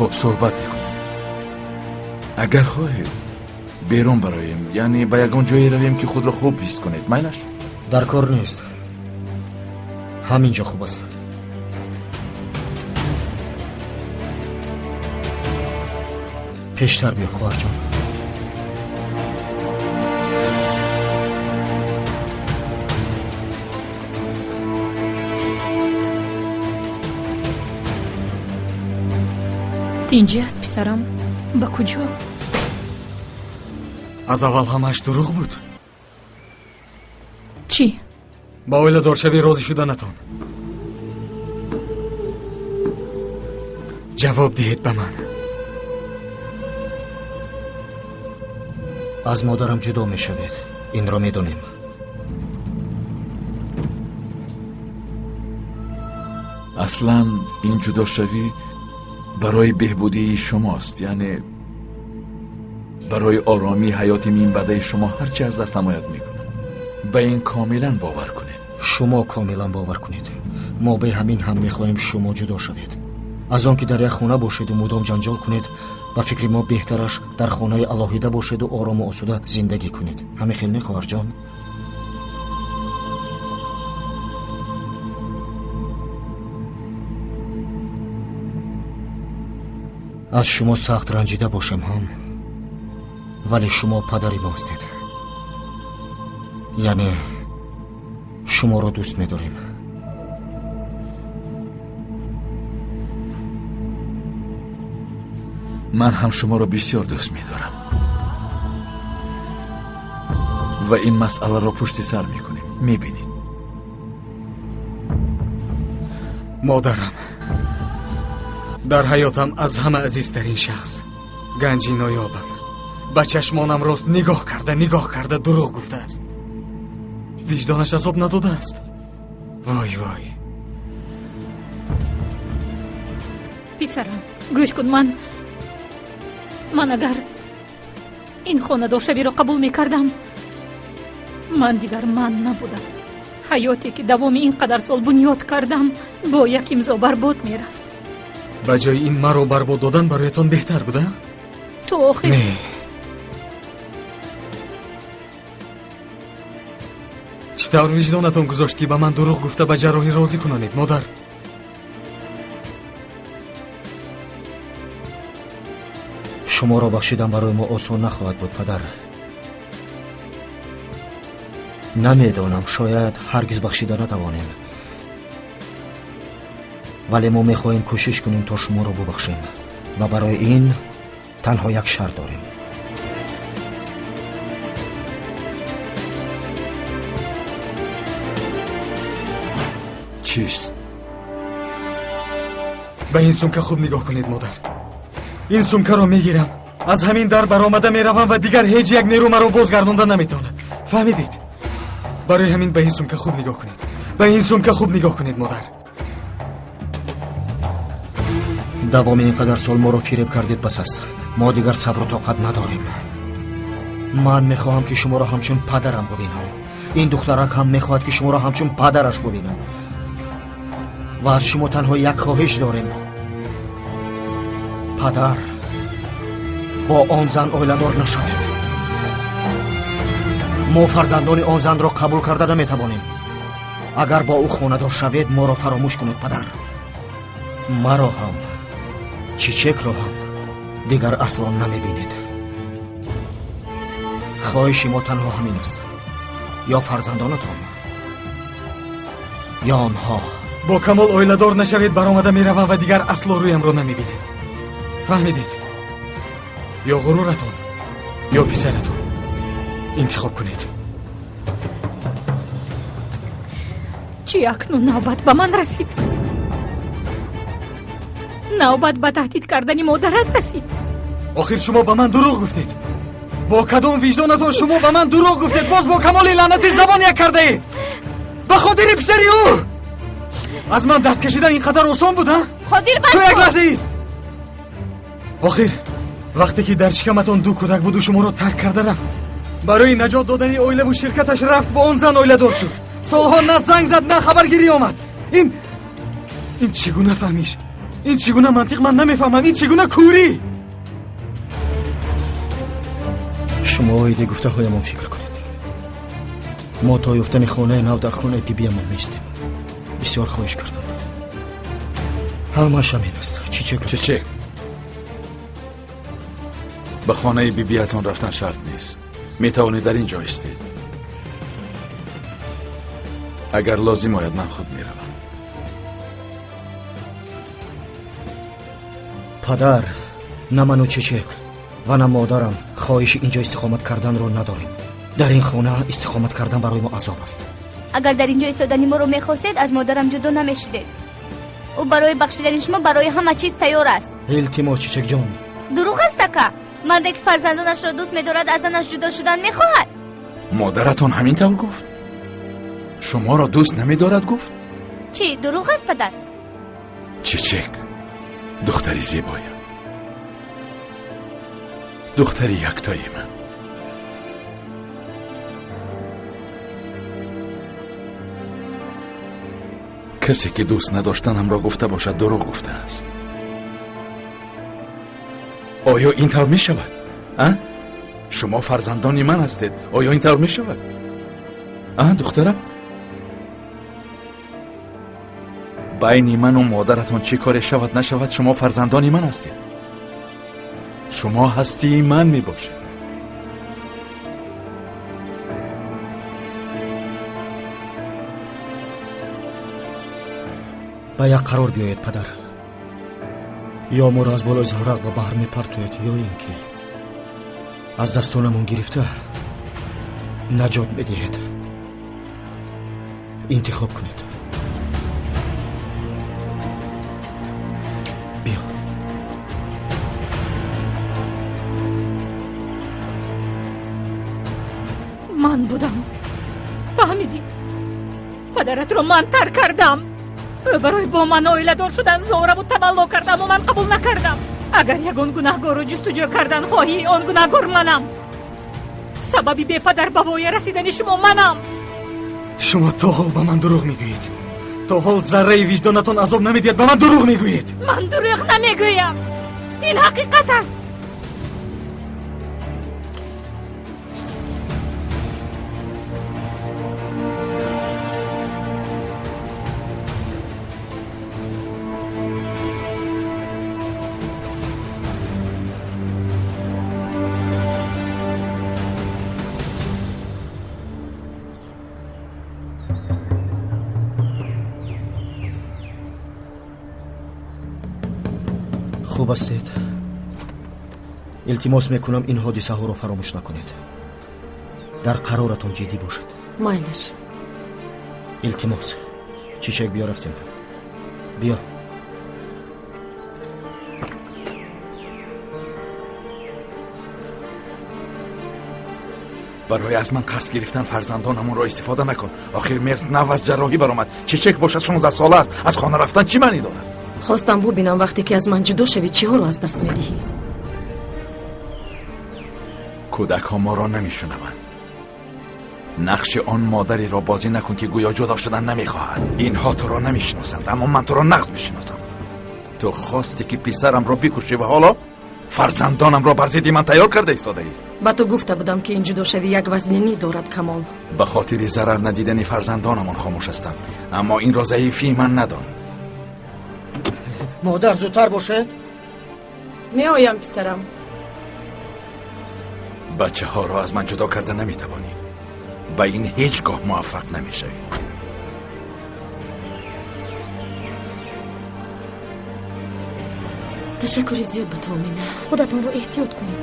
Хуб, суҳбат мекунем. Агар хоҳед, берун бароем, яъне ба ягон ҷое равем, ки худро хуб ҳис кунед. Майлаш? Дар кор нест, ҳамин ҷо хуб аст. Пештар биё, хоҳарҷон. Тинҷӣ аст, писарам? Ба куҷо? Аз аввал ҳамааш дурӯғ буд. Чӣ? Ба оиладоршавӣ розӣ шуданатон. Ҷавоб диҳед ба ман. Аз модарам ҷудо мешавед, инро медонем. Аслан ин ҷудошавӣ барои беҳбудии шумост, яъне барои оромии ҳаёти минбаъдаи шумо ҳарчи аз дастам ояд мекунам. Ба ин комилан бовар кунед. Шумо комилан бовар кунед. Мо бе ҳамин ҳам мехоҳем шумо ҷудо шавед. Аз он ки дар як хона бошеду мудом ҷанҷол кунед, ба фикри мо беҳтараш дар хонаи алоҳида бошеду орому осуда зиндагӣ кунед. Ҳамин хел не, хоҳарҷон? Аз шумо сахт ранҷида бошем ҳам, вале шумо падари мо ҳастед. Яъне шуморо дӯст медорем. Ман ҳам шуморо бисёр дӯст медорам ва ин масъаларо пушти сар мекунем. Мебинед. Модарам дар ҳаётам аз ҳама азизтарин шахс, ганҷи ноёбам. Ба чашмонам рост нигоҳ карда, нигоҳ карда дурӯғ гуфтааст. Виҷдонаш азоб надодааст. Вой, вой. Писарам, гӯш кун, ман агар ин хонадоршавиро қабул мекардам, ман дигар ман набудам. Ҳаёте ки давоми ин қадар сол бунёд кардам, бо як имзо барбод мерафт. Ба ҷои ин маро барбод додан бароятон беҳтар буда? Ту охир не. Чӣ тавр виҷдонатон гузошт, ки ба ман дурӯғ гуфта ба ҷарроҳӣ розӣ кунонед, модар? Шуморо бахшидан барои мо осон нахоҳад буд, падар. Намедонам, шояд ҳаргиз бахшида натавонем, вале мо мехоҳем кӯшиш кунем то шуморо бубахшем ва барои ин танҳо як шарт дорем. Чист? Ба ин сумка хуб нигоҳ кунед, модар. Ин сумкаро мегирам, аз ҳамин дар баромада меравам ва дигар ҳеҷ як нерӯ маро бозгардонда наметавонад. Фаҳмидед? Барои ҳамин ба ин сумка хуб нигоҳ кунед. Ба ин сумка хуб нигоҳ кунед, модар. Давоми ин қадар сол моро фиреб кардед, бас аст. Мо дигар сабру тоқат надорем. Ман мехоҳам, ки шуморо ҳамчун падарам бубинам. Ин духтарак ҳам мехоҳад, ки шуморо ҳамчун падараш бубинад. Ва аз шумо танҳо як хоҳиш дорем. Падар, бо он зан оиладор нашавед. Мо фарзандони он занро қабул карда наметавонем. Агар бо ӯ хонадор шавед, моро фаромӯш кунед, падар. Маро ҳам, Чичекро ҳам дигар асло намебинед. Хоҳиши мо танҳо ҳамин аст. Ё фарзандонатон, ё онҳо. Бо Камол оиладор нашавед, баромада меравам ва дигар асло рӯямро намебинед. Фаҳмидед? Ё ғуруратон, ё писаратон. Интихоб кунед. Чӣ акнун навбат ба ман расид? Навбат ба таҳдид кардани модарат расид. Охир шумо ба ман дурӯғ гуфтед. Бо кадом виҷдонатон шумо ба ман дурӯғ гуфтед? Боз бо Камоли лаънатӣ забон як кардаед. Ба хотири писари ӯ. Аз ман даст кашидан ин қадар осон буд, а? Қодир, бас Ту як кун. лаҳза ист. Охир вақте ки дар шикаматон ду кӯдак буду шуморо тарк карда рафт, барои наҷот додани оилаву ширкаташ рафт, бо он зан оиладор шуд. Солҳо на занг зад, на хабаргирӣ омад. Ин чӣ гуна фаҳмиш? Ин чӣ гуна мантиқ? Ман намефаҳмам. Ин чӣ гуна кӯрӣ? Шумо оиди гуфтаҳоямон фикр кунед. Мо то ёфтани хонаи нав дар хонаи бибиямон меистем. Бисёр хоҳиш карданд. Ҳамааш ҳамин аст. Чичек, Чичек, ба хонаи бибиятон рафтан шарт нест. Метавонед дар ин ҷо истед. Агар лозим ояд, ман худ меравам. Падар, на ману Чичек ва на модарам хоҳиши инҷо истиқомат карданро надорем. Дар ин хона истиқомат кардан барои мо азоб аст. Агар дар инҷо истодани моро мехостед, аз модарам ҷудо намешудед. Ӯ барои бахшидани шумо барои ҳама чиз тайёр аст. Илтимос, Чичекҷон. Дурӯғ аст, ака. Марде ки фарзандонашро дӯст медорад, аз занаш ҷудо шудан мехоҳад. Модаратон ҳамин тавр гуфт? Шуморо дӯст намедорад гуфт? Чӣ, дурӯғ аст, падар? Чичек, духтари зебоям, духтари яктои ман. Касе ки дӯст надоштанамро гуфта бошад, дурӯғ гуфтааст. Оё ин тавр мешавад? А? Шумо фарзандони ман ҳастед. Оё ин тавр мешавад? А, духтарам? Байни ману модаратон чӣ коре шавад нашавад, шумо фарзандони ман ҳастед. Шумо ҳастии ман мебошед. Ба як қарор биёед, падар. Ё моро аз болои заврақ ба баҳр мепартоед, ё ин ки аз дастонамон гирифта наҷот медиҳед. Интихоб кунед. Биё. Ман будам. Фаҳмидӣ? Падаратро ман тарк кардам. Ӯ барои бо ман оиладор шудан зораву тавалло кард, аммо ман қабул накардам. Агар ягон гунаҳгорро ҷустуҷӯ кардан хоҳӣ, он гунаҳгор манам. Сабаби бепадар ба воя расидани шумо манам. Шумо то ҳол ба ман дурӯғ мегӯед. То ҳол зарраи виҷдонатон азоб намедиҳад, ба ман дурӯғ мегӯед. Ман дурӯғ намегӯям. Ин ҳақиқат аст. Хуб ҳастед. Илтимос мекунам, ин ҳодисаҳоро фаромӯш накунед. Дар қароратон ҷиддӣ бошед. Майлаш. Илтимос. Чичек, биё рафтем. Биё. Барои аз ман қасд гирифтан фарзандонамонро истифода накун. Охир Мерт нав аз ҷарроҳӣ баромад. Чичек бошад 16 сола аст. Аз хона рафтан чӣ маънӣ дорад? Хостам бубинам вақте ки аз ман ҷудо шавӣ, чиҳоро аз даст медиҳӣ. Кӯдакҳо моро намешунаванд. Нақши он модареро бозӣ накун ки гӯё ҷудо шудан намехоҳад. Инҳо туро намешиносанд, аммо ман туро нағз мешиносам. Ту хости ки писарамро бикушӣ ва ҳоло фарзандонамро бар зидди ман тайёр карда истодаӣ. Ба ту гуфта будам ки ин ҷудошавӣ як вазнинӣ дорад, Камол. Ба хотири зарар надидани фарзандонамон хомӯш ҳастам, аммо инро заифии ман надон. Модар, зудтар бошед. Меоям, писарам. Бачаҳоро аз ман ҷудо карда наметавонӣ. Ба ин ҳеҷ гоҳ муваффақ намешавӣ. Ташаккури зиёд ба ту, Омина. Худатонро эҳтиёт кунед.